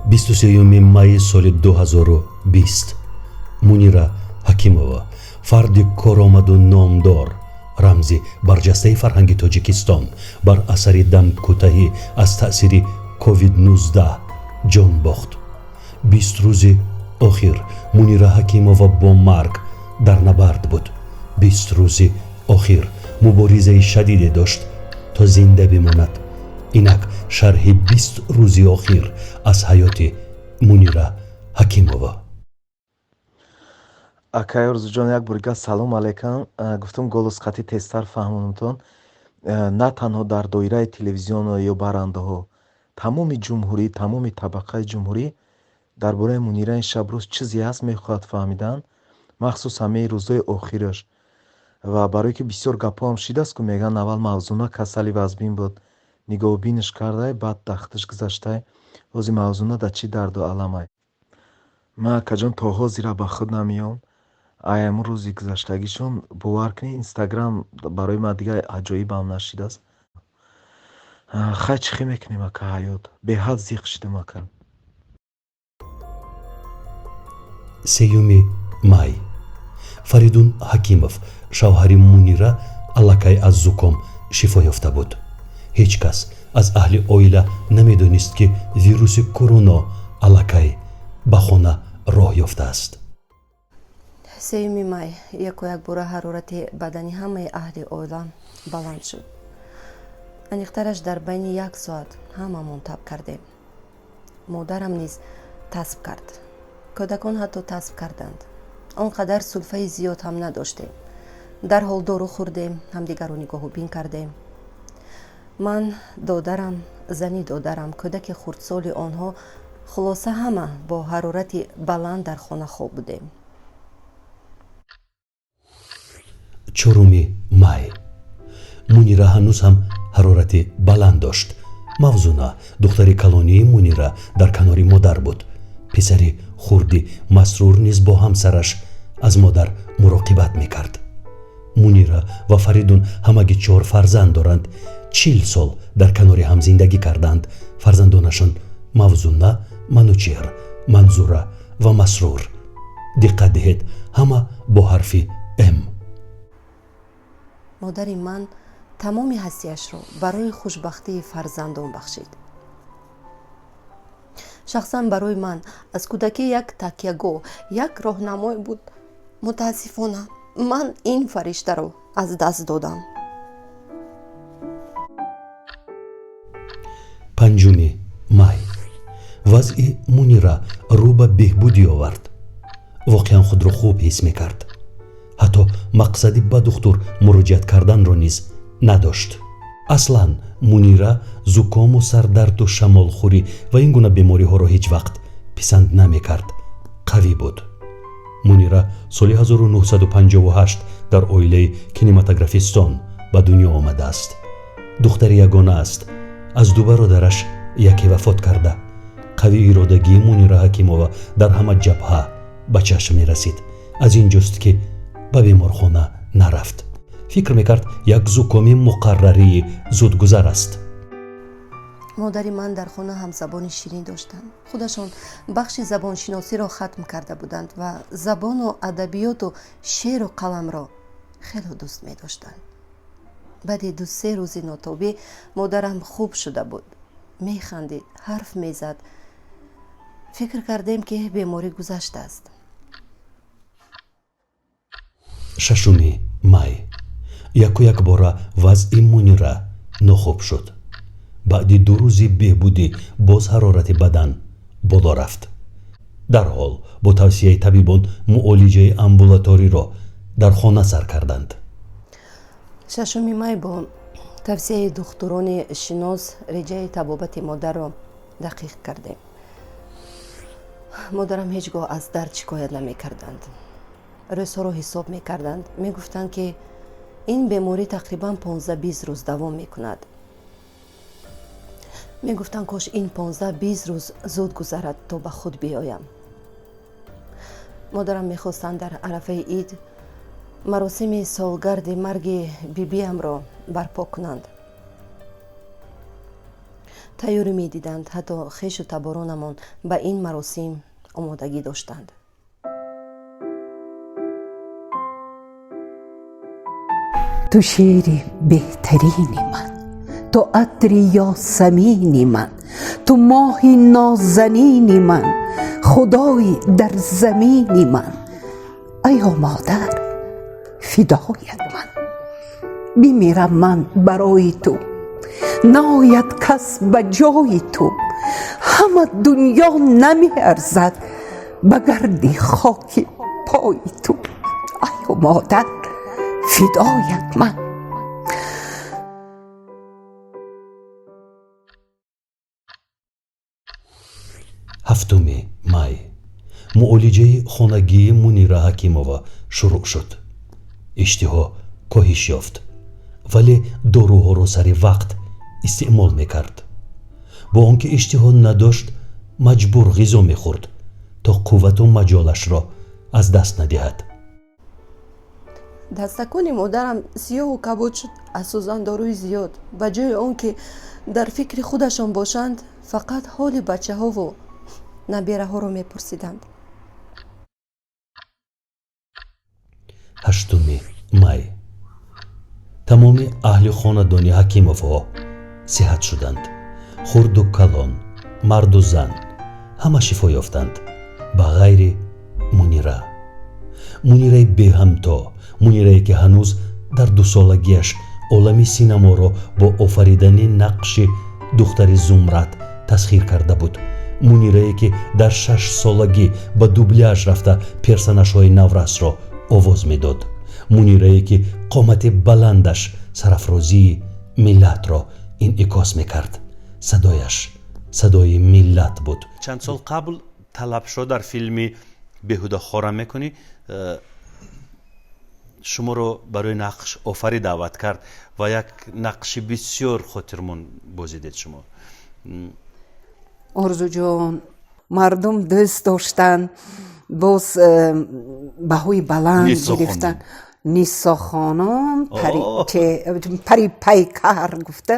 23 майи соли 2020 Мунира Ҳакимова, фарди коромаду номдор, рамзи барҷастаи фарҳанги Тоҷикистон, бар асари дамкӯтаҳӣ аз таъсири COVID-19 ҷон бохт. 20 рӯзи охир Мунира Ҳакимова бо марг дар набард буд. 20 рӯзи охир муборизаи шадиде дошт, то зинда бимонад. Инак шарҳи 20 рӯзи охир аз ҳаёти Мунира Ҳакимова. Акай Орзуҷон, як борига салом алайкам. Гуфтум, голос қати тезтар фаҳмонумтон. На танҳо дар доираи телевизион ё барандаҳо, тамоми ҷумҳурӣ, тамоми табақаи ҷумҳурӣ дар бораи Мунира ин шабрӯз чизе ҳаст, мехоҳад фаҳмидан, махсус ҳамаи рӯзҳои охираш. Ва барое ки бисёр гапҳоам шидааст, ку мегӯянд, аввал Мавзуна касали вазбин буд, нигоҳубинаш кардай, баъд дахташ гузаштай, ҳозир Мавзуна дар чӣ дарду аламай. Ман, акаҷон, то ҳозира ба худ намеём. Ай ҳамун рӯзи гузаштагишон, бовар кунед, Инстаграм барои ман дигар аҷоибам нашидааст. Хай, чӣ хел мекунем, ака, ҳаёт беҳад зиқ шидам, ака. 3 май Фаридун Ҳакимов, шавҳари Мунира, аллакай аз зуком шифо ёфта буд. Ҳеҷ кас аз аҳли оила намедонист, ки вируси короно аллакай ба хона роҳ ёфтааст. 3 май яку якбора ҳарорати бадани ҳамаи аҳли оила баланд шуд. Аниқтараш, дар байни як соат ҳамамон таб кардем. Модарам низ тасб кард, кӯдакон ҳатто тасб карданд. Он қадар сулфаи зиёд ҳам надоштем. Дарҳол дору хӯрдем, ҳамдигарро нигоҳубин кардем. Ман, додарам, зани додарам, кӯдаки хурдсоли онҳо, хулоса, ҳама бо ҳарорати баланд дар хона хоб будем. 4 май Мунира ҳанӯз ҳам ҳарорати баланд дошт. Мавзуна, духтари калонии Мунира, дар канори модар буд. Писари хурди Масрур низ бо ҳамсараш аз модар муроқибат мекард. Мунира ва Фаридун ҳамагӣ чор фарзанд доранд. 40 сол дар канори ҳам зиндагӣ карданд. Фарзандонашон Мавзуна, Манучеҳр, Манзура ва Масрур. Диққат диҳед, ҳама бо ҳарфи М. Модари ман тамоми ҳастияшро барои хушбахтии фарзандон бахшид. Шахсан барои ман аз кӯдакӣ як такягоҳ, як роҳнамой буд. Мутаассифона, ман ин фариштаро аз даст додам. 5 май вазъи Мунира рӯ ба беҳбудӣ овард. Воқеан худро хуб ҳис мекард. Ҳатто мақсади ба духтур муроҷиат карданро низ надошт. Аслан Мунира зукому сардарду шамолхӯрӣ ва ин гуна бемориҳоро ҳеҷ вақт писанд намекард. Қавӣ буд. Мунира соли 1958 дар оилаи кинематографистон ба дунё омадааст. Духтари ягона аст. Аз ду бародараш яке вафот карда. Қавӣ иродагии Мунира Ҳакимова дар ҳама ҷабҳа ба чашм мерасид. Аз ин ҷост, ки ба беморхона нарафт. Фикр мекард, як зукоми муқаррарии зудгузар аст. Модари ман дар хона ҳам забони ширин доштанд. Худашон бахши забоншиносиро хатм карда буданд ва забону адабиёту шеъру қаламро хело дӯст медоштанд. Баъди ду-се рӯзи нотобӣ модарам хуб шуда буд, механдид, ҳарф мезад. Фикр кардем, ки беморӣ гузаштааст. 6 май яку якбора вазъи Мунира нохуб шуд. Баъди 2 рӯзи беҳбудӣ боз ҳарорати бадан боло рафт. Дарҳол бо тавсияи табибон муолиҷаи амбулаториро дар хона сар карданд. 6 май бо тавсияи духтурони шинос реҷаи табобати модарро дақиқ кардем. Модарам ҳеҷ гоҳ аз дард шикоят намекарданд. Рӯзҳоро ҳисоб мекарданд. Мегуфтанд, ки ин беморӣ тақрибан 15-20 рӯз давом мекунад. Мегуфтанд, кош ин 15-20 рӯз зуд гузарад, то ба худ биёям. Модарам мехостанд дар арафаи ид маросими солгарди марги бибиамро барпо кунанд. Тайёрӣ медиданд, ҳатто хешу таборонамон ба ин маросим омодагӣ доштанд. Ту шери беҳтарини ман, ту атри ёсамини ман, ту моҳи нозанини ман, худои дар замини ман. Аё модар, фидоят ман, бимирам ман барои ту, наояд кас ба ҷои ту. Ҳама дунё намеарзад ба гарди хоки пои ту. Аё модар, фидоят ман. Ҳафтуми май муолиҷаи хонагии Мунира Ҳакимова шурӯъ шуд. Иштиҳо коҳиш ёфт, вале доруҳоро сари вақт истеъмол мекард. Бо он ки иштиҳо надошт, маҷбур ғизо мехӯрд, то қуввату маҷолашро аз даст надиҳад. Дастакони модарам сиёҳу кабуд шуд аз сӯзандоруи зиёд. Ба ҷои он ки дар фикри худашон бошанд, фақат ҳоли бачаҳову набераҳоро мепурсиданд. Ҳаштуми май тамоми аҳли хонадони Ҳакимовҳо сиҳат шуданд. Хурду калон, марду зан ҳама шифо ёфтанд, ба ғайри Мунира. Мунираи беҳамто, Мунирае ки ҳанӯз дар дусолагиаш олами синаморо бо офаридани нақши духтари Зумрад тасхир карда буд. Мунирае ки дар 6 солагӣ ба дубляж рафта персонажҳои наврасро овоз медод. Мунирае ки қомати баландаш сарафрозии миллатро инъикос мекард. Садояш садои миллат буд. Чанд сол қабл Талабшо дар филми «Беҳуда хора мекунӣ» шуморо барои нақш офарӣ даъват кард ва як нақши бисёр хотирмон бозидед шумо. Орзуҷон, мардум дӯст доштанд, боз баҳои баланд гирифтанд. Нисо хонум, пари пайкар гуфта,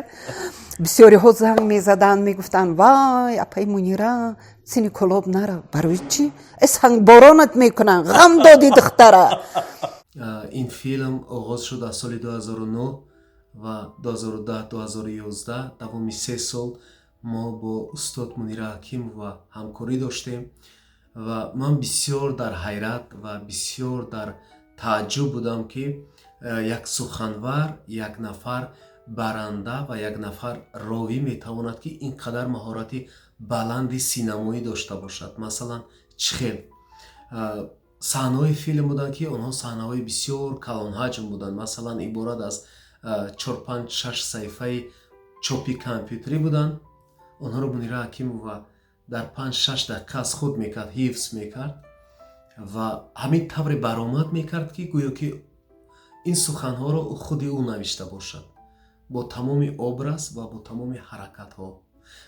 бисёриҳо занг мезаданд, мегуфтанд: «Вай, апаи Мунира, сини Кӯлоб нара». Барои чӣ? Э, сангборонат мекунанд, ғам доди духтара. Ин филм оғоз шуд аз соли 2009 ва 2010, 2011, давоми 3 сол мо бо устод Мунира Ҳакимова ҳамкорӣ доштем ва ман бисёр дар ҳайрат ва бисёр дар тааҷҷуб будам, ки як суханвар, як нафар баранда ва як нафар ровӣ метавонад, ки ин қадар маҳорати баланди синамоӣ дошта бошад. Масалан, чӣ хел саҳнаҳои филм буданд, ки онҳо саҳнаҳои бисёр калонҳаҷм буданд, масалан, иборат аз чор, панҷ, шаш саҳифаи чопи компютерӣ буданд. Онҳоро Мунира Ҳакимова дар 5-6 дақиқа аз худ мекард, ҳифз мекард ва ҳамин тавре баромад мекард, ки гӯё ки ин суханҳоро худи ӯ навишта бошад, бо тамоми образ ва бо тамоми ҳаракатҳо.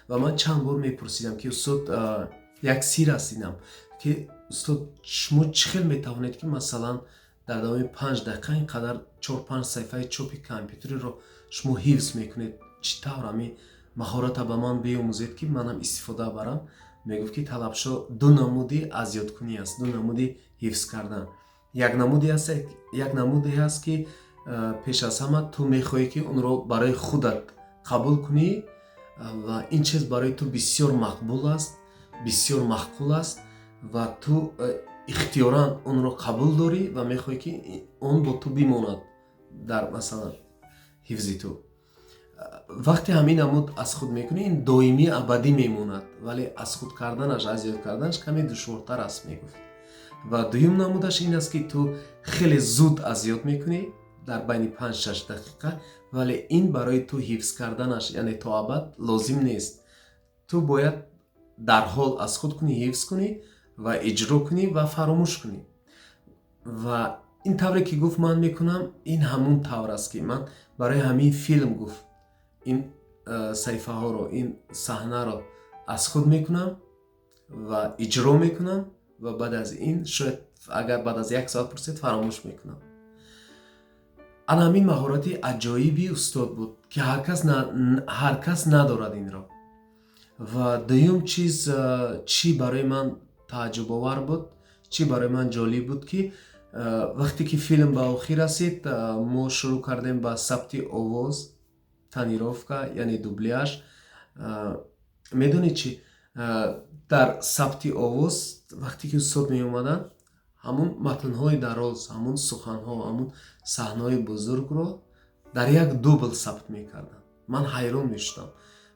Ва ман чанд бор мепурсидам, ки устод, як сир аст инам, ки устод, шумо чӣ хел метавонед, ки масалан дар давоми 5 дақиқа ин қадар чор панҷ саҳифаи чопи компютериро шумо ҳифз мекунед? Чӣ тавр ҳамин маҳората ба ман биомӯзед, ки манам истифода барам? Мегуфт, ки Талабшо, ду намуди азёдкунӣ аст, ду намуди ҳифз кардан. Як намуде ҳаст, ки пеш аз ҳама ту мехоҳӣ, ки онро барои худат қабул кунӣ ва ин чиз барои ту бисёр мақбул аст, бисёр маъқул аст ва ту ихтиёран онро қабул дорӣ ва мехоҳӣ, ки он бо ту бимонад дар, масалан, ҳифзи ту. Вақте ҳамин намуд аз худ мекунӣ, ин доимӣ, абадӣ мемонад, вале аз худ карданаш, аз ёд карданаш каме душвортар аст, мегуфт. Ва дуюм намудаш ин аст, ки ту хеле зуд аз ёд мекунӣ, дар байни 5-6 дақиқа, вале ин барои ту ҳифз карданаш, яъне то абад лозим нест. Ту бояд дарҳол аз худ кунӣ, ҳифз кунӣ ва иҷро кунӣ ва фаромӯш кунӣ. Ва ин тавре ки гуфт, ман мекунам, ин ҳамун тавр аст, ки ман барои ҳамин филм, гуфт, ин саҳифаҳоро, ин саҳнаро аз худ мекунам ва иҷро мекунам ва баъд аз ин, шояд агар баъд аз як соат пурсед, фаромӯш мекунам. Ана ҳамин маҳорати аҷоиби устод буд, ки ҳар кас надорад инро. Ва дуюм чиз, чӣ барои ман тааҷҷубовар буд, чӣ барои ман ҷолиб буд, ки вақте ки филм ба охир расид, мо шурӯъ кардем ба сабти овоз, тонировка, яъне дубляж. Медонед чӣ, дар сабти овоз вақте ки устод меомаданд, ҳамун матнҳои дароз, ҳамун суханҳо, ҳамун саҳнаҳои бузургро дар як дубл сабт мекарданд. Ман ҳайрон мешудам,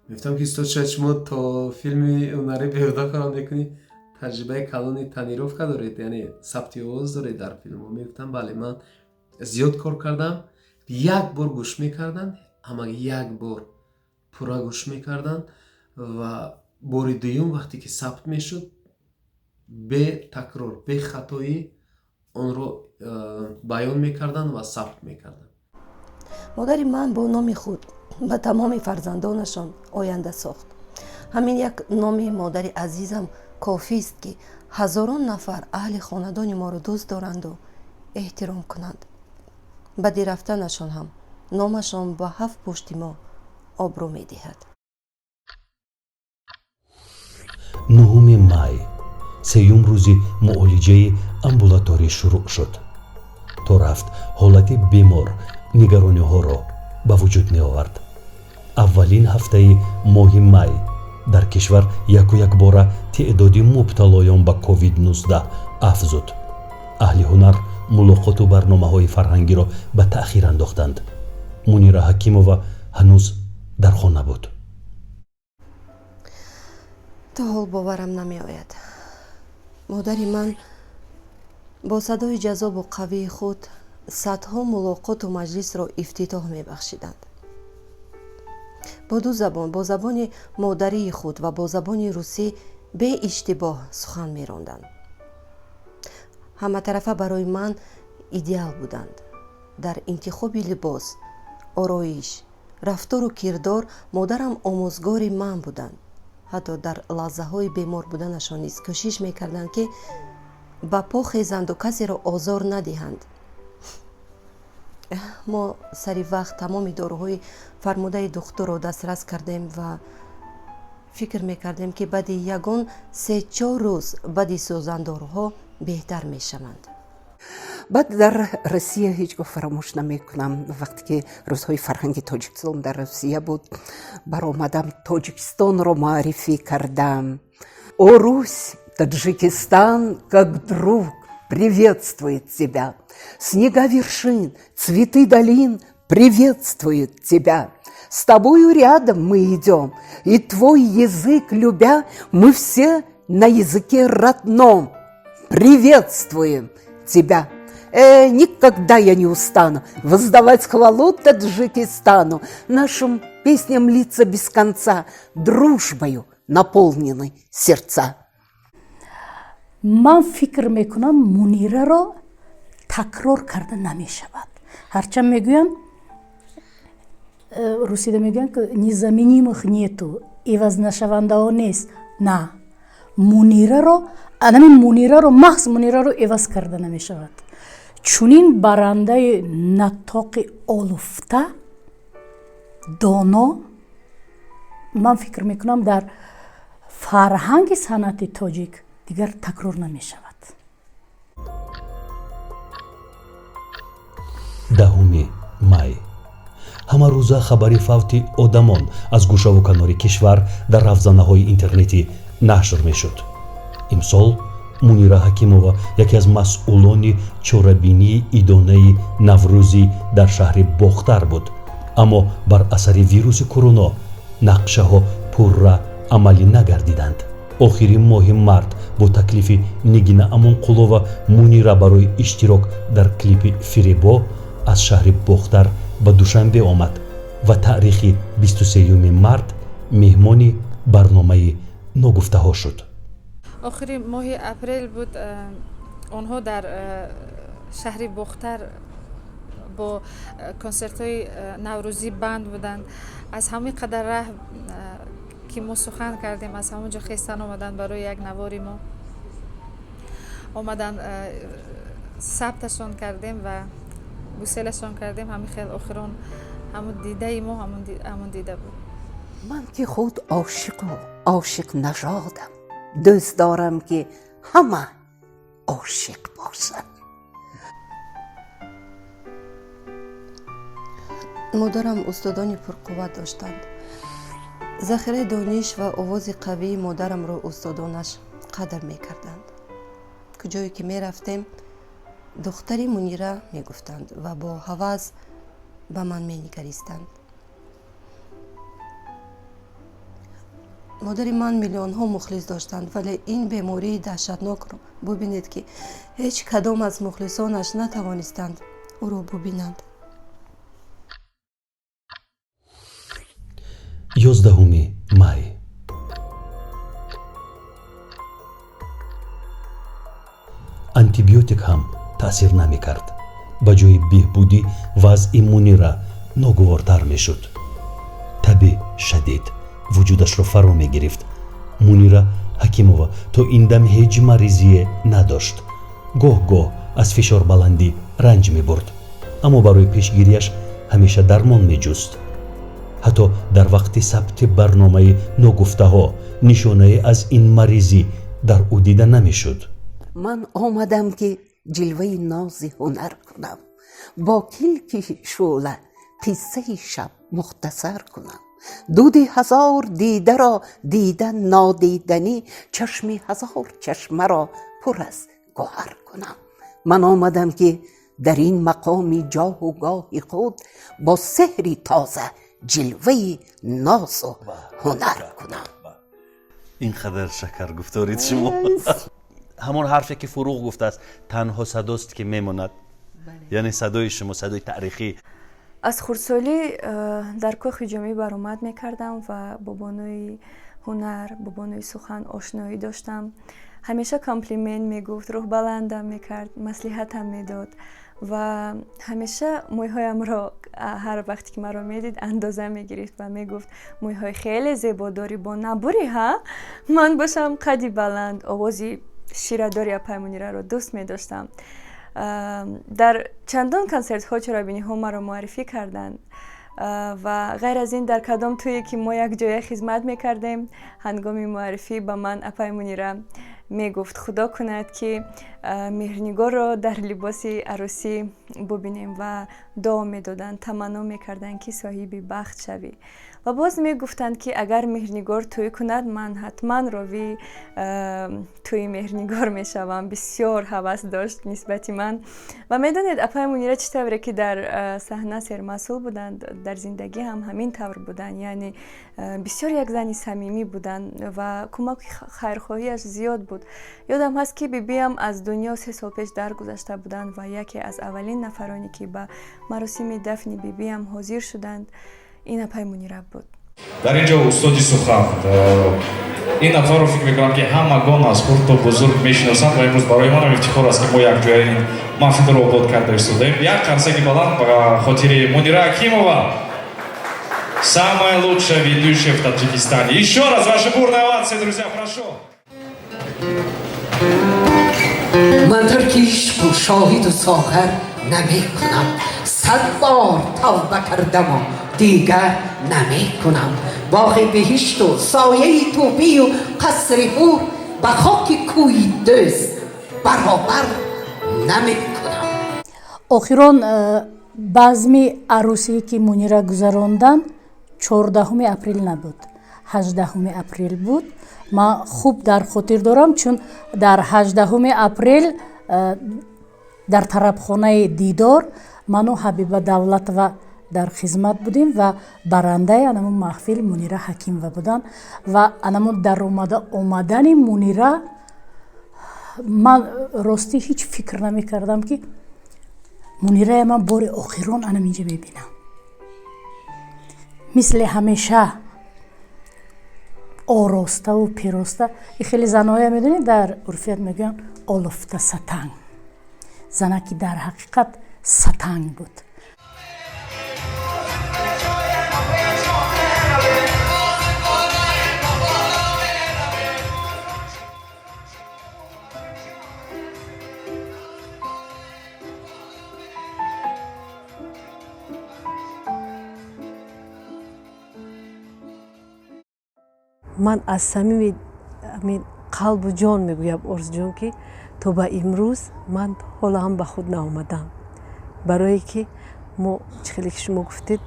мегуфтам, ки устод, шояд шумо то филми ҳунари беҳуда корам мекунӣ, таҷрибаи калони тонировка доред, яъне сабти овоз доред дар филмҳо. Мегуфтам, бале, ман зиёд кор кардам. Як бор гӯш мекарданд, ҳамагӣ як бор пурра гӯш мекарданд ва бори дуюм вақте ки сабт мешуд, бетакрор, бехатоӣ онро баён мекарданд ва сабт мекарданд. Модари ман бо номи худ ба тамоми фарзандонашон оянда сохт. Ҳамин як номи модари азизам кофист, ки ҳазорон нафар аҳли хонадони моро дӯст доранду эҳтиром кунанд. Баъди рафтанашон ҳам номашон ба ҳафт пушти мо обрӯ медиҳад. 9 май, сеюм рӯзи муолиҷаи амбулаторӣ шурӯъ шуд. То рафт ҳолати бемор нигарониҳоро ба вуҷуд меовард. Аввалин ҳафтаи моҳи май дар кишвар яку якбора теъдоди мубталоён ба COVID-19 афзуд. Аҳли ҳунар мулоқоту барномаҳои фарҳангиро ба таъхир андохтанд. Мунира Ҳакимова ҳанӯз дар хона буд. То ҳол боварам намеояд. Модари ман бо садои ҷаззобу қавии худ садҳо мулоқоту маҷлисро ифтитоҳ мебахшиданд. Бо ду забон, бо забони модарии худ ва бо забони русӣ, беиштибоҳ сухан меронданд. Ҳаматарафа барои ман идеал буданд. Дар интихоби либос, ороиш, рафтору кирдор модарам омӯзгори ман буданд. Ҳатто дар лаҳзаҳои бемор буданашон низ кӯшиш мекарданд, ки ба по хезанду касеро озор надиҳанд. Мо сари вақт тамоми доруҳои фармудаи духтурро дастрас кардем ва фикр мекардем, ки баъди ягон 3-4 рӯз баъди сӯзандоруҳо беҳтар мешаванд. Баъд дар Россия ҳеҷ гоҳ фаромӯш намекунам, вақте ки рӯзҳои фарҳанги Тоҷикистон дар Русия буд, баромадам, Тоҷикистонро муаррифӣ кардам. О Русь, Таджикистан, как друг, приветствует тебя. Снега вершин, цветы долин приветствуют тебя. С тобою рядом мы идем, и твой язык любя, мы все на языке родном приветствуем тебя. Никогда я не устану воздавать хвалу Таджикистану. Нашим песням литься без конца, дружбою наполнены сердца. Ман фикр мекунам, Мунираро такрор карда намешавад. Ҳарчанд мегӯянд, русида мегӯянд, ки незаменимых нету, ивазнашавандаҳо нест. На, Мунираро, анами Мунираро, маҳз Мунираро иваз карда намешавад. Чунин барандаи натоқи олуфта, доно, ман фикр мекунам, дар фарҳанги санъати тоҷик дигар такрор намешавад. 10 май, ҳамарӯза хабари фавти одамон аз гӯшаву канори кишвар дар равзанаҳои интернетӣ нашр мешуд. Имсол Мунира Ҳакимова яке аз масъулони чорабинии идонаи наврӯзӣ дар шаҳри Бохтар буд, аммо бар асари вируси корона нақшаҳо пурра амалӣ нагардиданд. Охири моҳи март бо таклифи Нигина Амонқулова Мунира барои иштирок дар клипи «Фиребо» аз шаҳри Бохтар ба Душанбе омад ва таърихи 23 март меҳмони барномаи «Ногуфтаҳо» шуд. Охири моҳи апрел буд, онҳо дар шаҳри Бохтар бо консертҳои наврӯзӣ банд буданд. Аз ҳамин қадар раҳ ки мо сухан кардем, аз ҳамон ҷо хестан омаданд, барои як навори мо омаданд, сабташон кардем ва гуселашон кардем. Ҳамин хел охирон ҳамун дидаи мо ҳамун дида буд. Ман ки худ ошиқу ошиқ нажодам, дӯст дорам ки ҳама ошиқ бошанд. Модарам устодони пурқувват доштанд. Захираи дониш ва овози қавии модарамро устодонаш қадр мекарданд. Куҷое ки мерафтем, духтари Мунира мегуфтанд ва бо ҳавас ба ман менигаристанд. Модари ман миллионҳо мухлис доштанд, вале ин бемории даҳшатнокро бубинед, ки ҳеҷ кадом аз мухлисонаш натавонистанд ӯро бубинанд. 11 май. Антибиотик ҳам таъсир намекард. Ба ҷои беҳбудӣ вазъи Мунира ногувортар мешуд. Таби шадид вуҷудашро фаро мегирифт. Мунира Ҳакимова то ин дам ҳеҷ маризие надошт. Гоҳ-гоҳ аз фишорбаландӣ ранҷ мебурд, аммо барои пешгириаш ҳамеша дармон меҷуст. Ҳатто дар вақти сабти барномаи ногуфтаҳо нишонае аз ин маризӣ дар ӯ дида намешуд. Ман омадам ки ҷилваи нози ҳунар кунам, бо килки шӯъла қиссаи шаб мухтасар кунам. Дуди ҳазор дидаро дида нодиданӣ, чашми ҳазор чашмаро пур аз гавҳар кунам. Ман омадам ки дар ин мақоми ҷоҳу гоҳи худ бо сеҳри тоза ҷилваи нозу ҳунар кунам. Ин қадар шакар гуфторид шумо. Ҳамон ҳарфе ки Фуруғ гуфтааст, танҳо садост ки мемонад, яъне садои шумо, садои таърихӣ. Аз хурдсолӣ дар кохи ҷомӣ баромад мекардам ва бо бонуи ҳунар, бо бонуи сухан ошноӣ доштам. Ҳамеша комплимент мегуфт, рӯҳбаландам мекард, маслиҳатам медод ва ҳамеша мӯйҳоямро ҳар вақте ки маро медид андоза мегирифт ва мегуфт мӯйҳои хеле зебо дорӣ, бо набурӣ ҳа? Ман бошам қади баланд, овози ширадори апай Мунираро дӯст медоштам. Дар чандон консертҳо чорабиниҳо маро муаррифӣ карданд ва ғайр аз ин дар кадом тӯе ки мо якҷоя хизмат мекардем, ҳангоми муаррифӣ ба ман апай Мунира мегуфт худо кунад ки Меҳрнигорро дар либоси арӯсӣ бубинем ва дуо медоданд, таманно мекарданд ки соҳиби бахт шавӣ. Ва боз мегуфтанд ки агар Меҳрнигор тӯй кунад, ман ҳатман ровии тӯи Меҳрнигор мешавам. Бисёр ҳавас дошт нисбати ман. Ва медонед апай Мунира чӣ тавре ки дар саҳна сермасъул буданд, дар зиндагӣ ҳам ҳамин тавр буданд. Яъне бисёр як зани самимӣ буданд ва кӯмаки хайрхоҳиаш зиёд буд. Ёдам ҳаст ки бибиам аз дунё 3 сол пеш даргузашта буданд ва яке аз аввалин нафароне ки ба маросими дафни бибиам ҳозир шуданд, ин апай Мунира буд. Дар ин ҷо устоди сухан, ин нафарро фикр мекунам ки ҳамагон аз хурд то бузург мешиносанд ва имрӯз барои манам ифтихор аст ки мо якҷоя ин маҳфилро обод карда истодаем. Як қарсаки баланд ба хотири Мунира Ҳакимова, самая лучшая ведущая в Таджикистане. Еще раз ваши бурные овации, друзья, прошу. Ман тарки ишқу шоҳиду соғар намекунам, 100 бор тавба кардаму дигар намекунам. Боғи биҳишту сояи тӯбию қасри ҳур ба хоки кӯи дӯст баробар намекунам. Охирон базми арӯсие ки Мунира гузаронданд 14 апрел набуд, 18 апрел буд. Ман хуб дар хотир дорам, чун дар 18 апрел дар тарабхонаи Дидор ману Ҳабиба Давлатова дар хизмат будем ва барандаи анамун маҳфил Мунира Ҳакимова буданд. Ва анамун даромада омадани Мунира ман ростӣ ҳеҷ фикр намекардам ки Мунирая ман бори охирон анам инҷа мебинам. Мисли ҳамеша ороставу пироста. И хеле занҳоя медонед дар урфият мегӯянд олуфта сатанг. Зана ки дар ҳақиқат сатанг буд. Ман аз самими қалбу ҷон мегӯям, Орзуҷон, ки то ба имрӯз ман ҳоло ҳам ба худ наомадам, барое ки мо, чӣ хеле ки шумо гуфтед,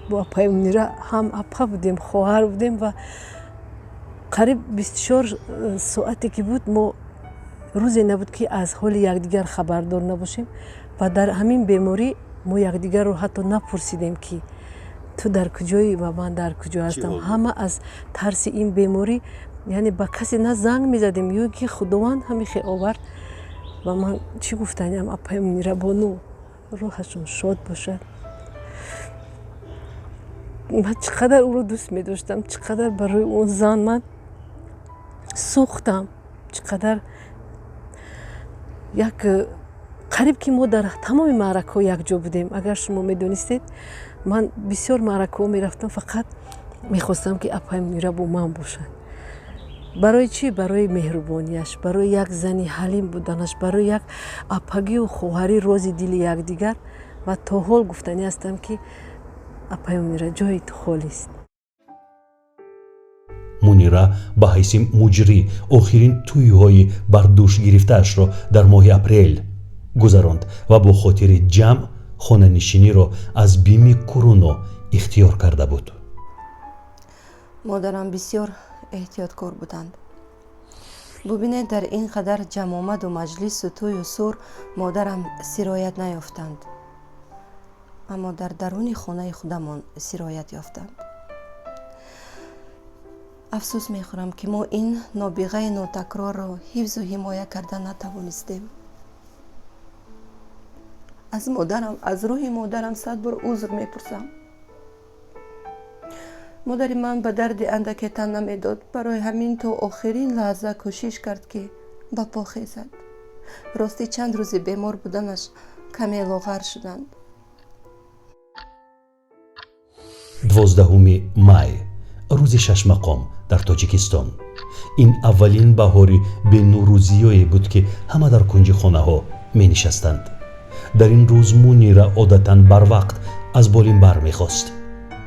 бо апаи Мунира ҳам апа будем, хоҳар будем ва қариб 24 соате ки буд, мо рӯзе набуд, ки аз ҳоли якдигар хабардор набошем. Ва дар ҳамин беморӣ мо якдигарро ҳатто напурсидем, ки ту дар куҷоӣ ва ман дар куҷо ҳастам. Ҳама аз тарси ин беморӣ, яъне ба касе на занг мезадем, ё ки Худованд ҳамихе овард. Ва ман чӣ гуфтаниам, апаи Мунира бону, рӯҳашон шод бошад. Ман чӣ қадар ӯро дӯст медоштам, чӣ қадар барои он зан ман сӯхтам, чӣ қадар як қариб ки мо дар тамоми маъракаҳо якҷо будем. Агар шумо медонистед, ман бисёр маъракаҳо мерафтам, фақат мехостам, ки апаи Мунира бо ман бошад. Барои чӣ? Барои меҳрубонияш, барои як зани ҳалим буданаш, барои як апагию хоҳарӣ, рози дили якдигар. Ва то ҳол гуфтанӣ ҳастам, ки апаи Мунира, ҷои ту холист. Мунира ба ҳайси муҷрӣ охирин тӯйҳои бар дӯш гирифтаашро дар моҳи апрел гузаронд ва бо хотири ҷамъ хонанишиниро аз бими куруно ихтиёр карда буд. Модарам бисёр эҳтиёткор буданд. Бубинед, дар ин қадар ҷамъомаду маҷлису тӯю сур модарам сироят наёфтанд, аммо дар даруни хонаи худамон сироят ёфтанд. Афсӯс мехӯрам, ки мо ин нобиғаи нотакрорро ҳифзу ҳимоя карда натавонистем. Аз модарам, аз рӯҳи модарам сад бор узр мепурсам. Модари ман ба дарди андаке тан намедод, барои ҳамин то охирин лаҳза кӯшиш кард, ки ба по хезад. Ростӣ, чанд рӯзи бемор буданаш каме лоғар шуданд. 12 май, рӯзи шашмақом дар Тоҷикистон. Ин аввалин баҳори бенурӯзиёе буд, ки ҳама дар кунҷи хонаҳо менишастанд. Дар ин рӯз Мунира одатан барвақт аз болин бармехост,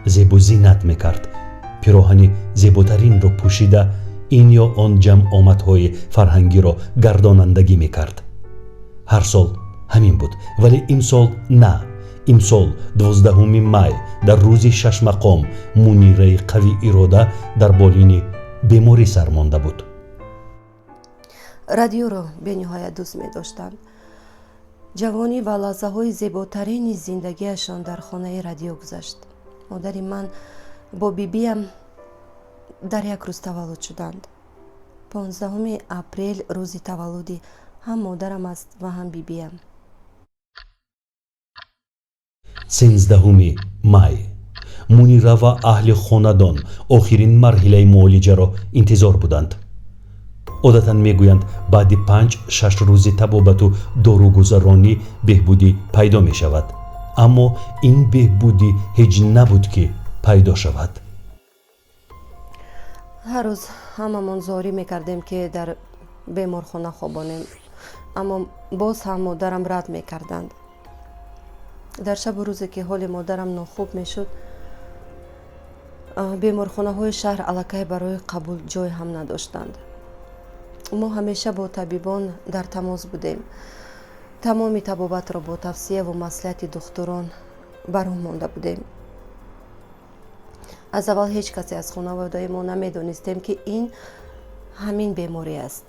зебу зинат мекард, пироҳани зеботаринро пӯшида ин ё он ҷамъомадҳои фарҳангиро гардонандагӣ мекард. Ҳар сол ҳамин буд, вале имсол на. Имсол 12 май, дар рӯзи шашмақом, Мунираи қавӣ ирода дар болини беморӣ сар монда буд. Радиоро бениҳоят дӯст медоштанд. Ҷавонӣ ва лаҳзаҳои зеботарини зиндагиашон дар хонаи радио гузашт. Модари ман бо бибиям дар як рӯз таваллуд шуданд. 15 апрел рӯзи таваллуди ҳам модарам аст ва ҳам бибиям. 13 май, Мунира ва аҳли хонадон охирин марҳилаи муолиҷаро интизор буданд. Одатан мегӯянд, баъди 5-6 рӯзи табобату доругузаронӣ беҳбудӣ пайдо мешавад, аммо ин беҳбудӣ ҳеҷ набуд, ки пайдо шавад. Ҳар рӯз ҳамамон зорӣ мекардем, ки дар беморхона хобонем, аммо боз ҳам модарам рад мекарданд. Дар шабу рӯзе, ки ҳоли модарам нохуб мешуд, беморхонаҳои шаҳр аллакай барои қабул ҷой ҳам надоштанд. Мо ҳамеша бо табибон дар тамос будем. Тамоми табобатро бо тавсияву маслиҳати духтурон бар роҳ монда будем. Аз аввал ҳеҷ касе аз хонаводаи мо намедонистем, ки ин ҳамин беморӣ аст.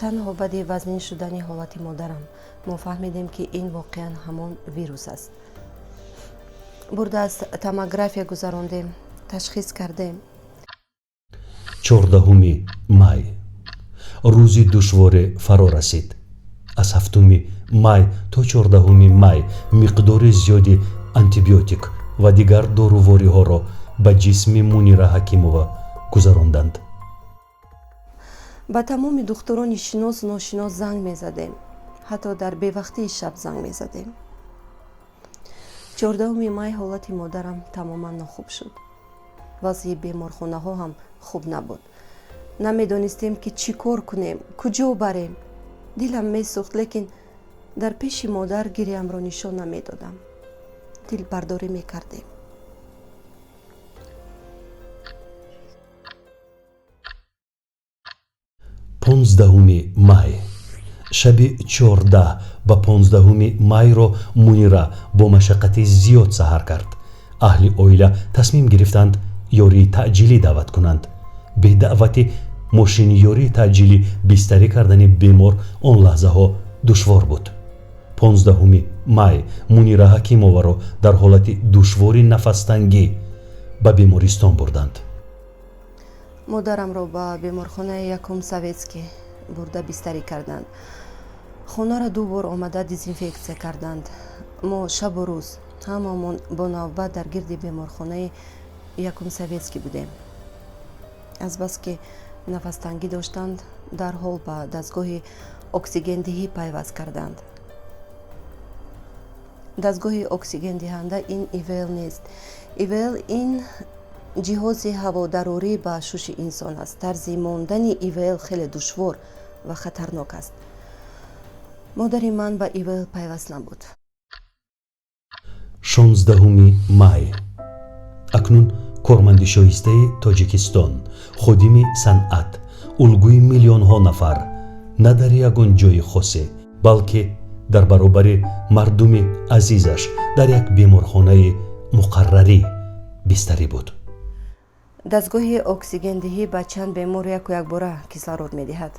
Танҳо баъди вазнин шудани ҳолати модарам мо фаҳмидем, ки ин воқеан ҳамон вирус аст. Бурда аз томография гузарондем, ташхис кардем. 14 май, рӯзи душворе фаро расид. Аз 7 май то 14 май миқдори зиёди антибиотик ва дигар дорувориҳоро ба ҷисми Мунира Ҳакимова гузаронданд. Ба тамоми духтурони шиносу ношинос занг мезадем, ҳатто дар бевақтии шаб занг мезадем. 14 май ҳолати модарам тамоман нохуб шуд. Вазъи беморхонаҳо ҳам хуб набуд. Намедонистем, ки чӣ кор кунем, куҷо барем. Дилам месӯхт, лекин дар пеши модар гиряамро нишон намедодам. Дилбардорӣ мекардем. 15 май. Шаби 14 ба 15 майро Мунира бо машаққати зиёд саҳар кард. Аҳли оила тасмим гирифтанд ёрии таъҷилӣ даъват кунанд. Бе даъвати мошини ёрии таъҷилӣ бистарӣ кардани бемор он лаҳзаҳо душвор буд. 15 май Мунира Ҳакимоваро дар ҳолати душвори нафастангӣ ба бемористон бурданд. Модарамро ба беморхонаи якум Советский бурда бистарӣ карданд. Хонаро ду бор омада дезинфексия карданд. Мо шабу рӯз ҳамамон бо навбат дар гирди беморхонаи якум Советский будем. Азбаски нафастангӣ доштанд, дарҳол ба дастгоҳи оксигендиҳӣ пайваст карданд. Дастгоҳи оксигендиҳанда ин ИВЛ нест. ИВЛ ин ҷиҳози ҳаводарорӣ ба шуши инсон аст. Тарзи мондани ИВЛ хеле душвор ва хатарнок аст. Модари ман ба ИВЛ пайваст набуд. 16 май. Акнун корманди шоистаи Тоҷикистон, ходими санъат, улгӯи миллионҳо нафар, на дар ягон ҷои хосе, балки дар баробари мардуми азизаш дар як беморхонаи муқаррарӣ бистарӣ буд. Дастгоҳи оксигендиҳӣ ба чанд бемор яку якбора кислород медиҳад.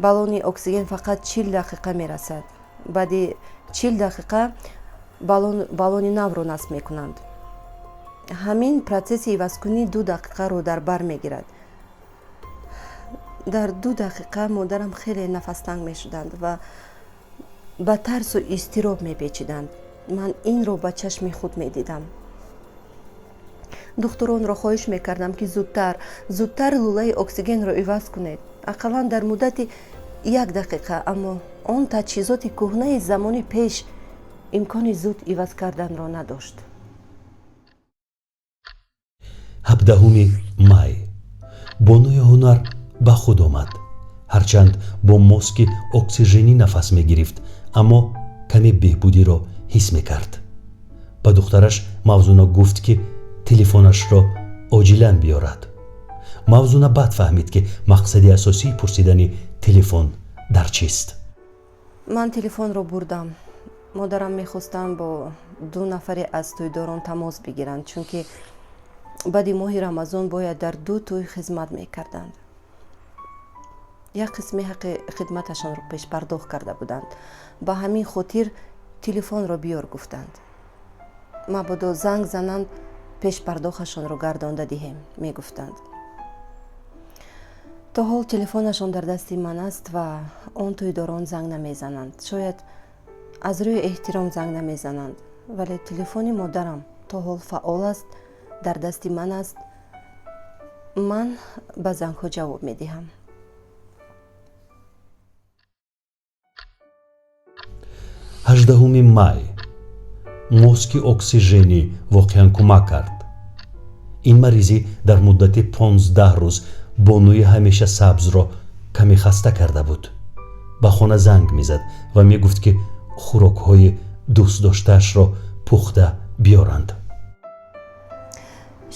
Баллони оксиген фақат 40 дақиқа мерасад. Баъди 40 дақиқа баллони навро насб мекунанд. Ҳамин протсесси ивазкунӣ 2 дақиқаро дар бар мегирад. Дар 2 дақиқа модарам хеле нафастанг мешуданд ва ба тарсу изтироб мепечиданд. Ман инро ба чашми худ медидам. Духтуронро хоҳиш мекардам, ки зудтар, зудтар лӯлаи оксигенро иваз кунед, ақаллан дар муддати 1 дақиқа, аммо он таҷҳизоти кӯҳнаи замони пеш имкони зуд иваз карданро надошт. 17 май. Бонуи ҳунар ба худ омад. Ҳарчанд бо моски оксиженӣ нафас мегирифт, аммо каме беҳбудиро ҳис мекард. Ба духтараш Мавзуна гуфт, ки телефонашро оҷилан биёрад. Мавзуна бад фаҳмид, ки мақсади асосии пурсидани телефон дар чист. Ман телефонро бурдам. Модарам мехостанд бо 2 нафаре аз тӯйдорон тамос бигиранд, чунки баъди моҳи Рамазон бояд дар 2 тӯй хизмат мекарданд. Як қисми ҳаққи хидматашонро пешпардохт карда буданд. Ба ҳамин хотир телефонро биёр гуфтанд. Мабодо занг зананд, пешпардохашонро гардонда диҳем, мегуфтанд. То ҳол телефонашон дар дасти ман аст ва он тӯйдорон занг намезананд. Шояд аз рӯи эҳтиром занг намезананд, вале телефони модарам то ҳол фаъол аст, дар дасти ман аст. Ман ба зангҳо ҷавоб медиҳам. 18 май. Моски оксиженӣ воқеан кӯмак кард. Ин маризӣ дар муддати 15 рӯз бонуи ҳамеша сабзро каме хаста карда буд. Ба хона занг мезад ва мегуфт, ки хӯрокҳои дӯстдоштаашро пухта биёранд.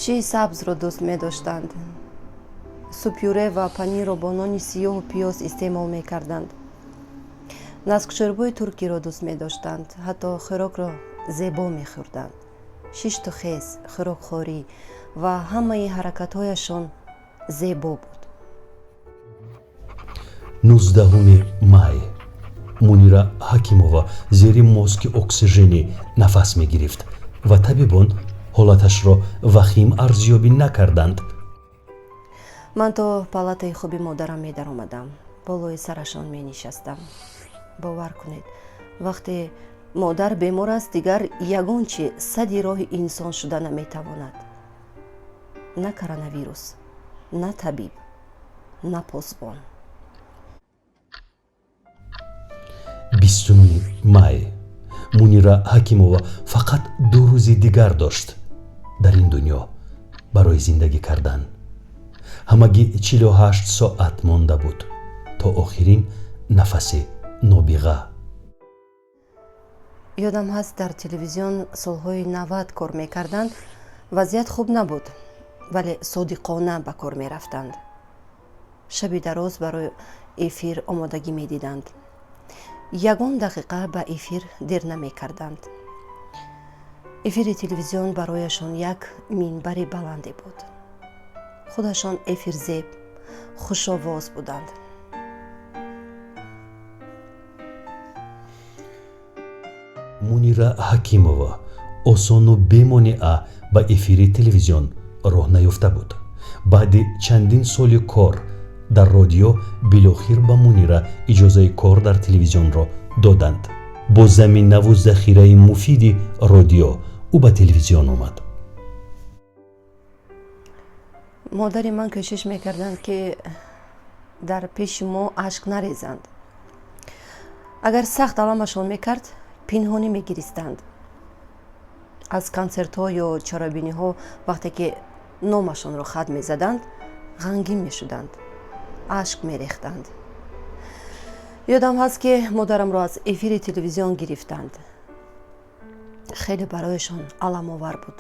Шиҳи сабзро дӯст медоштанд. Супюре ва панирро бо нони сиёҳу пиёз истеъмол мекарданд. Наскшӯрбои туркиро дӯст медоштанд, ҳатто хӯрокро зебо мехӯрданд. Шишту хез, хӯрокхӯрӣ ва ҳамаи ҳаракатҳояшон зебо буд. 19 май. Мунира Ҳакимова зери моски оксиженӣ нафас мегирифт ва табибон ҳолаташро вахим арзёбӣ накарданд. Ман то палатаи хоби модарам медаромадам, болои сарашон менишастам. Бовар кунед, вақте модар бемор аст, дигар ягон чи сади роҳи инсон шуда наметавонад. На коронавирус, на табиб, на посбон. 20 май. Мунира Ҳакимова фақат 2 рӯзи дигар дошт дар ин дунё барои зиндагӣ кардан. Ҳамагӣ 48 соат монда буд то охирин нафаси нобиға. Ёдам ҳаст, дар телевизион солҳои 90 кор мекарданд. Вазъият хуб набуд, вале содиқона ба кор мерафтанд. Шаби дароз барои эфир омодагӣ медиданд. Ягон дақиқа ба эфир дер намекарданд. Эфири телевизион барояшон як минбари баланде буд. Худашон эфирзеб, хушовоз буданд. Мунира Ҳакимова осону бемонеа ба эфири телевизион роҳ наёфта буд. Баъди чандин соли кор дар родио билохир ба Мунира иҷозаи кор дар телевизионро доданд. Бо заминаву захираи муфиди родио ӯ ба телевизион омад. Модари ман кӯшиш мекарданд, ки дар пеши мо ашк нарезанд. Агар сахт аламашон мекард, пинҳонӣ мегиристанд. Аз консертҳо ё чорабиниҳо вақте ки номашонро хат мезаданд, ғамгин мешуданд, ашк мерехтанд. Ёдам ҳаст, ки модарамро аз эфири телевизион гирифтанд. Хеле барояшон аламовар буд.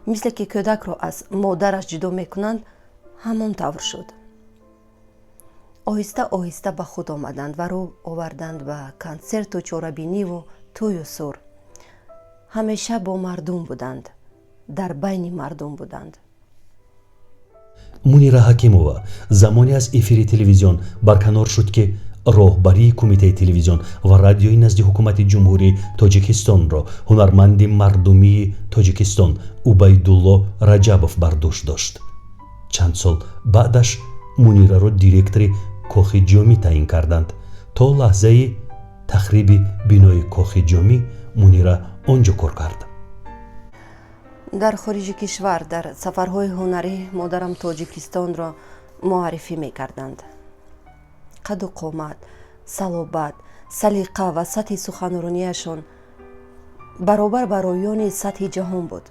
Мисле ки кӯдакро аз модараш ҷудо мекунанд, ҳамон тавр шуд. Оҳиста оҳиста ба худ омаданд ва рӯ оварданд ба консерту чорабиниву тӯю сур. Ҳамеша бо мардум буданд, дар байни мардум буданд. Мунира Ҳакимова замоне аз эфири телевизион барканор шуд, ки роҳбарии Кумитаи телевизион ва радиои назди ҳукумати Ҷумҳурии Тоҷикистонро ҳунарманди мардумии Тоҷикистон Убайдулло Раҷабов бар дӯш дошт. Чанд сол баъдаш Мунираро директори Кохи Ҷомӣ таъин карданд. То лаҳзаи тахриби бинои Кохи Ҷомӣ Мунира он ҷо кор кард. Дар хориҷи кишвар дар сафарҳои ҳунарӣ модарам Тоҷикистонро муаррифӣ мекарданд. Қаду қомат, салобат, салиқа ва сатҳи суханронияшон баробар ба роёни сатҳи ҷаҳон буд.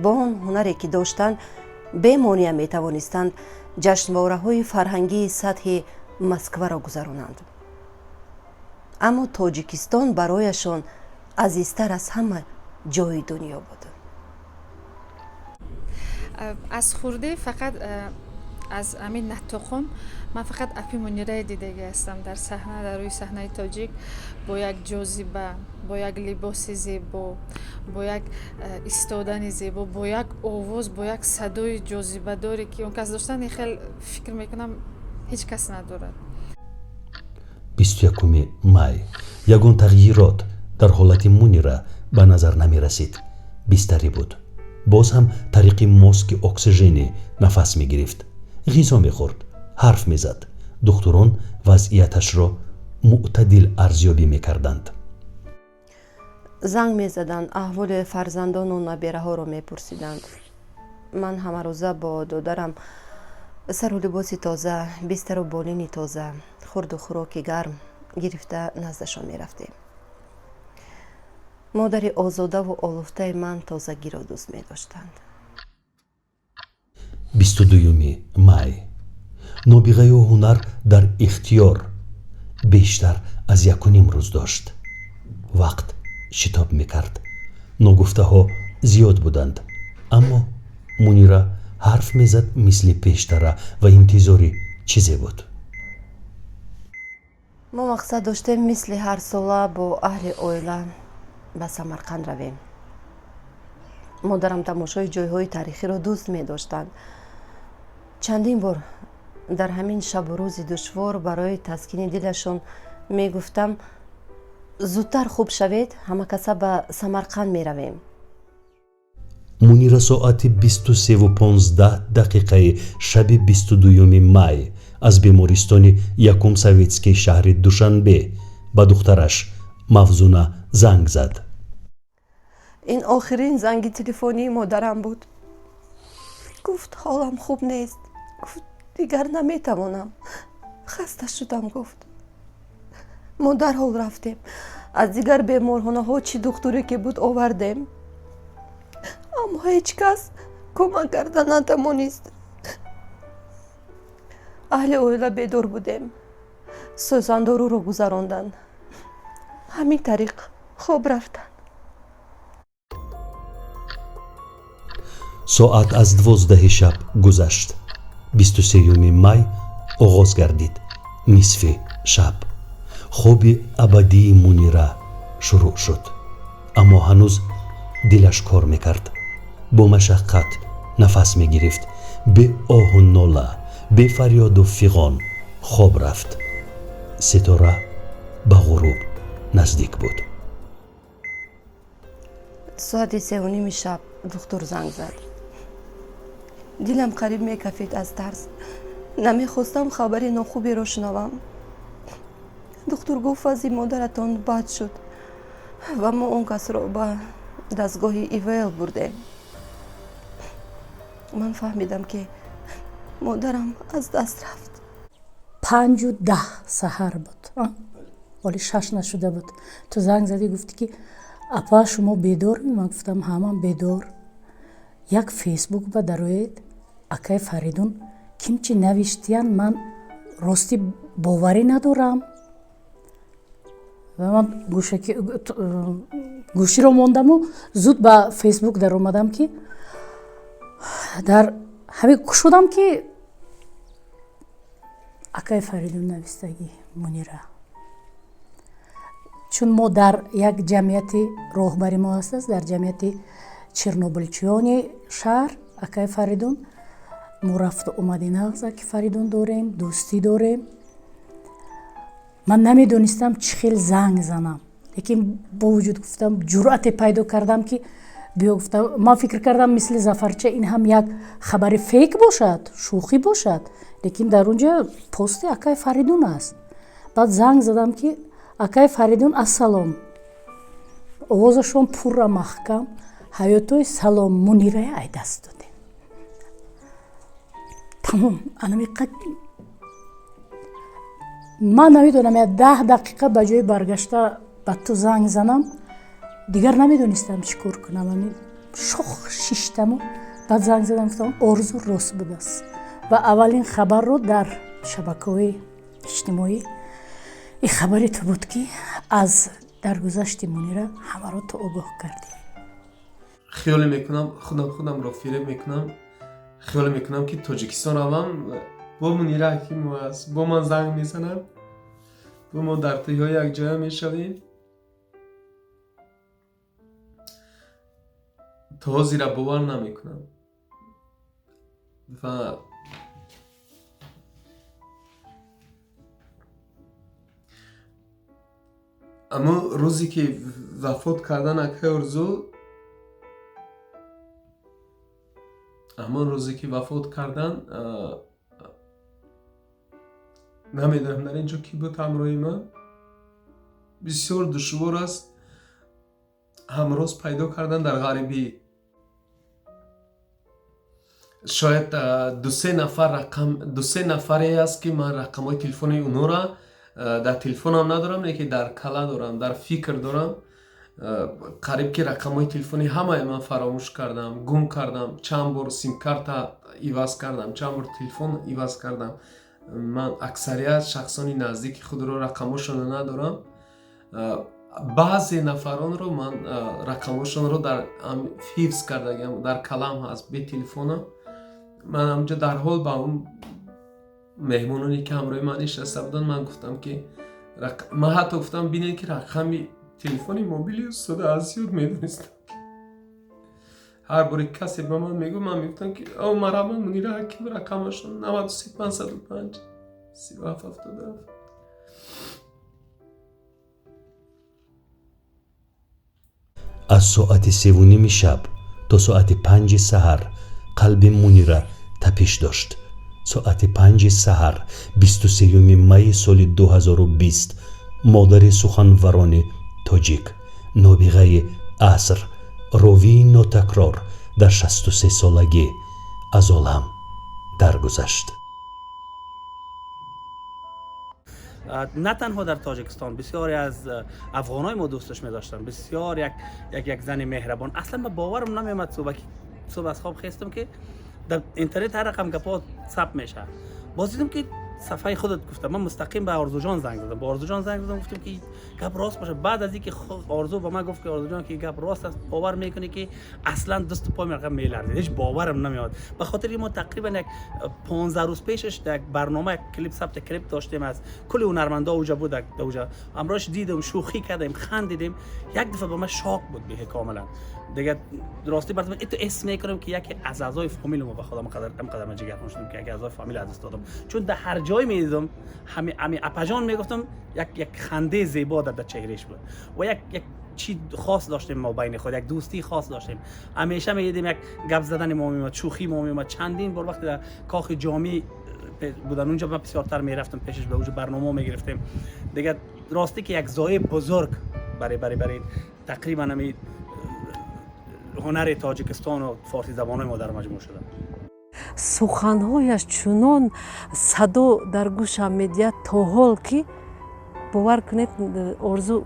Бо он ҳунаре ки доштанд, бемонеа метавонистанд ҷашнвораҳои фарҳангии сатҳи Москваро гузаронанд. Аммо Тоҷикистон барояшон азизтар аз ҳама ҷои дунё буд. Аз хурдӣ фақат аз ҳамин Наттоқон ман фақат апи Мунирае дидагӣ ҳастам дар саҳна, дар рӯи саҳнаи тоҷик, бо як ҷозиба, бо як либоси зебо, бо як истодани зебо, бо як овоз, бо як садои ҷозибадоре, ки он кас доштан, ин хел фикр мекунам, ҳеҷ кас надорад. 21 май ягон тағйирот дар ҳолати Мунира ба назар намерасид. Бистарӣ буд. Боз ҳам тариқи моски оксиженӣ нафас мегирифт, ғизо мехӯрд, ҳарф мезад. Духтурон вазъияташро мӯътадил арзёбӣ мекарданд. Занг мезаданд, аҳволи фарзандону набераҳоро мепурсиданд. Ман ҳамарӯза бо додарам сару либоси тоза, бистару болини тоза, хурду хӯроки гарм гирифта наздашон мерафтем. Модари озодаву олуфтаи ман тозагиро дӯст медоштанд. 22 май нобиғаю ҳунар дар ихтиёр бештар аз 1.5 рӯз дошт. Вақт шитоб мекард. Ногуфтаҳо зиёд буданд, аммо Мунира ҳарф мезад мисли пештара ва интизори чизе буд. Мо мақсад доштем, мисли ҳарсола бо аҳли оила ба Самарқанд равем. Модарам тамошои ҷойҳои таърихиро дӯст медоштанд. Чандин бор дар ҳамин шабу рӯзи душвор барои таскини дилашон мегуфтам: зудтар хуб шавед, ҳамакаса ба Самарқанд меравем. Мунира соати 23:15 дақиқаи шаби 22 май аз бемористони Якум Советский шаҳри Душанбе ба духтараш Мавзуна занг зад. Ин охирин занги телефонии модарам буд. Гуфт, ҳолам хуб нест. Гуфт, дигар наметавонам, хаста шудам. Гуфт, мо дарҳол рафтем, аз дигар беморхонаҳо чӣ духтуре ки буд овардем, аммо ҳеҷ кас кӯмак карда натавонист. Аҳли оила бедор будем, сӯзандоруро гузаронданд. Ҳамин тариқ хоб рафтанд. Соат аз 12 шаб гузашт. 23 май Оғоз гардид. Нисфи шаб хоби абадии Мунира шурӯъ шуд, аммо ҳанӯз дилаш кор мекард, бо машаққат нафас мегирифт. Бе оҳу нола, бе фарёду фиғон хоб рафт. Ситора ба ғуруб наздик буд. Соати 3:30 шаб духтур занг зад. Дилам қариб мекафид аз тарс. Намехостам хабари нохуберо шунавам. Духтур гуфт, вазъи модаратон бад шуд ва мо он касро ба дастгоҳи ИВЛ бурдем. Ман фаҳмидам, ки модарам аз даст рафт. 5:10 саҳар буд, ҳоли 6 нашуда буд. Ту занг задӣ, гуфтӣ, ки апа, шумо бедорми? Ман гуфтам, ҳа, ман бедор. Як Фейсбук ба дароед, акай Фаридун ким чи навиштиян, ман ростӣ боварӣ надорам. Ва ман гӯширо мондаму зуд ба Фейсбук даромадам, ки дар ҳамин кушодам, ки акай Фаридун навистагӣ Мунира. Чун мо дар як ҷамъияти, роҳбари мо ҳастааст дар ҷамъияти чернобылчиёни шаҳр акай Фаридун, мо рафту омади нағз аки Фаридун дорем, дӯстӣ дорем. Ман намедонистам, чӣ хел занг занам, лекин бо вуҷуд гуфтам, ҷуръате пайдо кардам, ки биё, гуфтам. Ман фикр кардам, мисли Зафарча ин ҳам як хабари фейк бошад, шӯхӣ бошад, лекин дар он ҷо пости акай Фаридун аст. Баъд занг задам, ки акай Фаридун, ассалом. Овозашон пурра маҳкам: ҳаётои салом, Мунирая ай даст додем. Тамом, анамиқа. Ман намедонам, я 10 дақиқа ба ҷои баргашта ба ту занг занам, дигар намедонистам чӣ кор кунам. Ами шох шиштаму баъд занг задам, гуфтам, Орзу, рост будааст. Ва аввалин хабарро дар шабакаҳои иҷтимоӣ ин хабари ту буд, ки аз даргузашти Мунира ҳамаро ту огоҳ кардӣ. Хиёле мекунам, худам худамро фиреб мекунам, хиёле мекунам, ки Тоҷикистон равам, бо Мунира Ҳакимова аст, бо ман занг мезанад, бо мо дар тӯйҳо якҷоя мешавем. То ҳозира бовар намекунам ва аммо рӯзе ки вафот кардан акай Орзу, ҳамон рӯзе ки вафот кардан, намедонам, дар ин ҷо кӣ буд ҳамроҳи ман. Бисёр душвор аст ҳамроз пайдо кардан дар ғарибӣ. Шояд дусе нафар рақам, дусе нафаре аст, ки ман рақамҳои телефони онҳоро дар телефонам надорам, лекин дар кала дорам, дар фикр дорам. Қариб ки рақамҳои телефони ҳамаи ман фаромӯш кардам, гум кардам. Чанд бор симкарта иваз кардам, чанд бор телефон иваз кардам. Ман аксарият шахсони наздики худро рақамҳошонро надорам. Баъзе нафаронро ман рақамҳошонро дар ҳифз кардагиам, дар калам ҳаст, бе телефонам. Ман ҳамҷо дарҳол ба он меҳмононе, ки ҳамроҳи ман нишаста буданд, ман гуфтам, ки ман ҳатто гуфтам, бинед, ки рақами телефони мобили устода аз ёд медонистам. Ҳар боре касе ба ман мегӯ, ман мегуфтам, ки о, марҳамат, Мунира Ҳаким, рақамашон 93 505 37 77. Аз соати 3:30 шаб то соати 5-и саҳар қалби Мунира тапиш дошт. Соати 5-и саҳар, 23 майи соли 2020, модари суханварони тоҷик, нобиғаи аср, ровии нотакрор дар 63 солагӣ аз олам даргузашт. На танҳо дар Тоҷикистон, бисёре аз афғонҳои мо дӯсташ медоштанд. Бисёр як зани меҳрабон. Аслан ба боварам намеомад, субҳ аз хоб хестам, ки дар интернет ҳар рақам гапҳо сабт мешавад. Боз дидам, ки صفحه خودت گفتم، من مستقیم به آرزو جان زنگ زدم، با آرزو جان زنگ زدم گفتم که گپ راست باشه. بعد از اینکه آرزو به من گفت که آرزو جان که گپ راست است، باور میکنی که اصلا دست پای من رقم میلرزید، هیچ باورم نمیاد. به خاطر ما تقریبا یک 15 روز پیشش در برنامه کلیپ ثبت کلیپ داشتیم، از کل هنرمندا اونجا بود، اونجا امراش دیدم، شوخی کردیم، خندیدیم، یک دفعه به من شاک بود به کاملا دیگه. راستی براتون اتو اسم میکنم که یکی از اعضای فامیل ما به خودم قدر من جگر خون شدم که یکی از اعضای فامیل از دست دادم، چون در هر جای میدیدم همی اپاجان میگفتم، یک خنده زیبا در چهرهش بود و یک چی خاص داشتیم ما بین خود، یک دوستی خاص داشتیم. همیشه میدیدیم یک گپ زدن ما میومد، شوخی ما میومد. چندین بار وقتی در کاخ جامی بودن اونجا من بسیارتر میرفتم پیشش، به اونجا برنامه میگرفتیم دیگه. راستی که یک زایه بزرگ برای برای برای تقریبا همی هنر تاجیکستان و فارسی زبان‌های ما در مجموع شده. Суханҳояш чунон садо дар гӯшам медиҳад то ҳол ки бовар кунед орзу,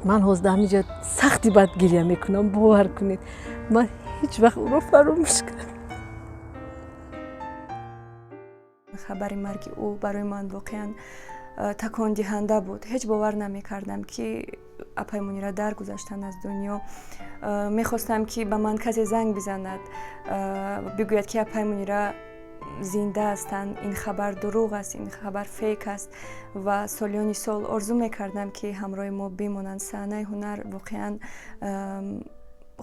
ман ҳозир дар ҳаминҷа сахти бад гиря мекунам. Бовар кунед, ман ҳеҷ вақт ӯро фаромӯш кардам. Хабари марги ӯ барои ман воқеан такондиҳанда буд. Ҳеҷ бовар намекардам ки апай Мунира даргузаштанд аз дунё. Мехостам ки ба ман касе занг бизанад, бигӯяд ки апай Мунира зинда ҳастанд, ин хабар дурӯғ аст, ин хабар фейк аст. Ва солиёни сол орзу мекардам ки ҳамроҳи мо бимонанд. Саҳнаи ҳунар воқеан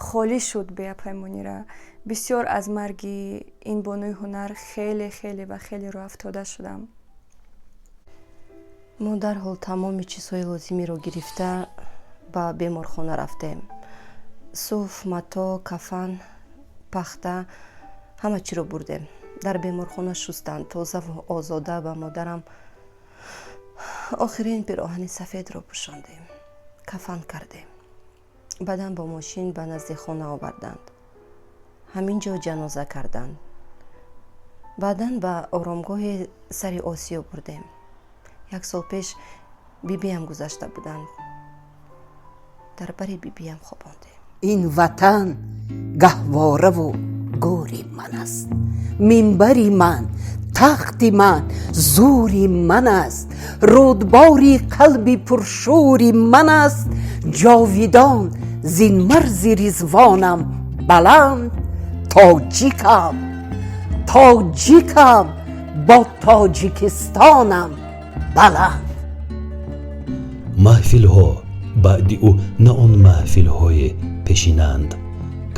холӣ шуд бе апай Мунира. Бисёр аз марги ин бонуи ҳунар хеле хеле ва хеле рӯафтода шудам. Мо дарҳол тамоми чизҳои лозимиро гирифта ба беморхона рафтем. Суф, матоъ, кафан, пахта, ҳама чиро бурдем. Дар беморхона шустанд, тозаву озода ба модарам охирин пироҳани сафедро пӯшондем, кафан кардем. Баъдан бо мошин ба назди хона оварданд. Ҳамин ҷо ҷаноза карданд. Баъдан ба оромгоҳи сари Осиё бурдем. Як сол пеш бибиям гузашта буданд. Дар бари бибиям хобондем. Ин ватан гаҳвораву гӯри ман аст, минбари ман, тахти ман, зури ман аст, рӯдбори қалби пуршӯри ман аст. Ҷовидон зин марзи ризвонам баланд, тоҷикам, тоҷикам, бо Тоҷикистонам баланд. Маҳфилҳо баъди ӯ на он маҳфилҳои пешинанд,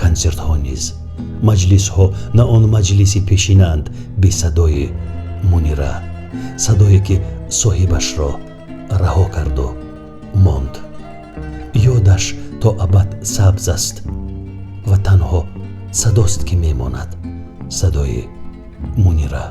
консертҳо низ, маҷлисҳо на он маҷлиси пешинанд бесадои Мунира, садое ки соҳибашро раҳо карду монд. Ёдаш то абад сабз аст ва танҳо садост ки мемонад, садои Мунира.